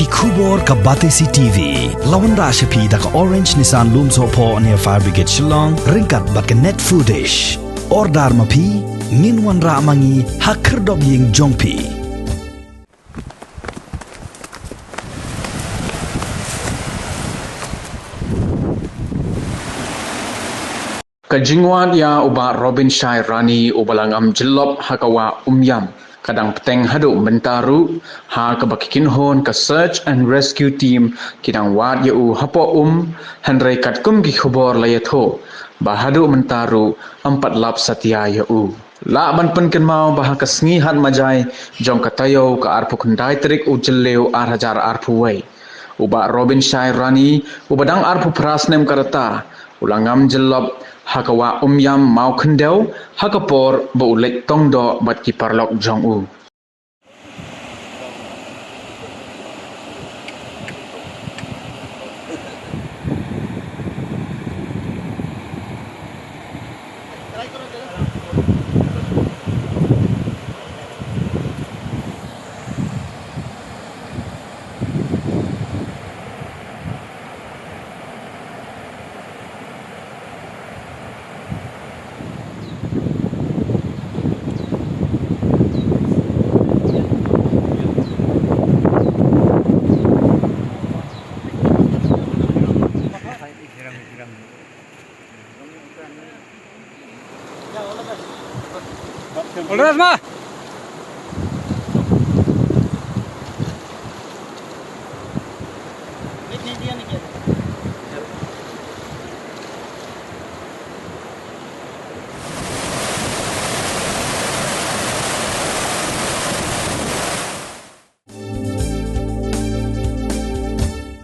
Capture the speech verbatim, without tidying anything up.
Khubor ka Batesi T V la wanrah sha phi da ka Orange Nissan Lumsohphoh near Fire Brigade Shillong, ryngkat bad ka Net Foodish. Order ma phi, ngin wanrah ma ngi ha khyrdop ïing jong phi. Ka jingwad ïa u Bah Robin Shai Rani uba la ngam jyllop ha ka wah Umïam ka dang bteng haduh mynta ruh, ha kaba ki kynhun ka Search and Rescue Team ki dang wad ïa u hapoh um, hynrei katkum ki khubor la ïathuh ba haduh mynta ruh ym pat lap satia ïa u. Lah ban pynkynmaw ba ha ka sngi Hadmajai jong ka taïew ka arphew khyndai tarik u Jylliew ar hajar arphew wei, u Bah Robin Shai Rani uba dang arphew phra snem ka rta u la ngam jyllop ha ka wah Umïam Mawkhyndew ha ka por ba u leit tong doh bad ki paralok jong u. All the best, ma.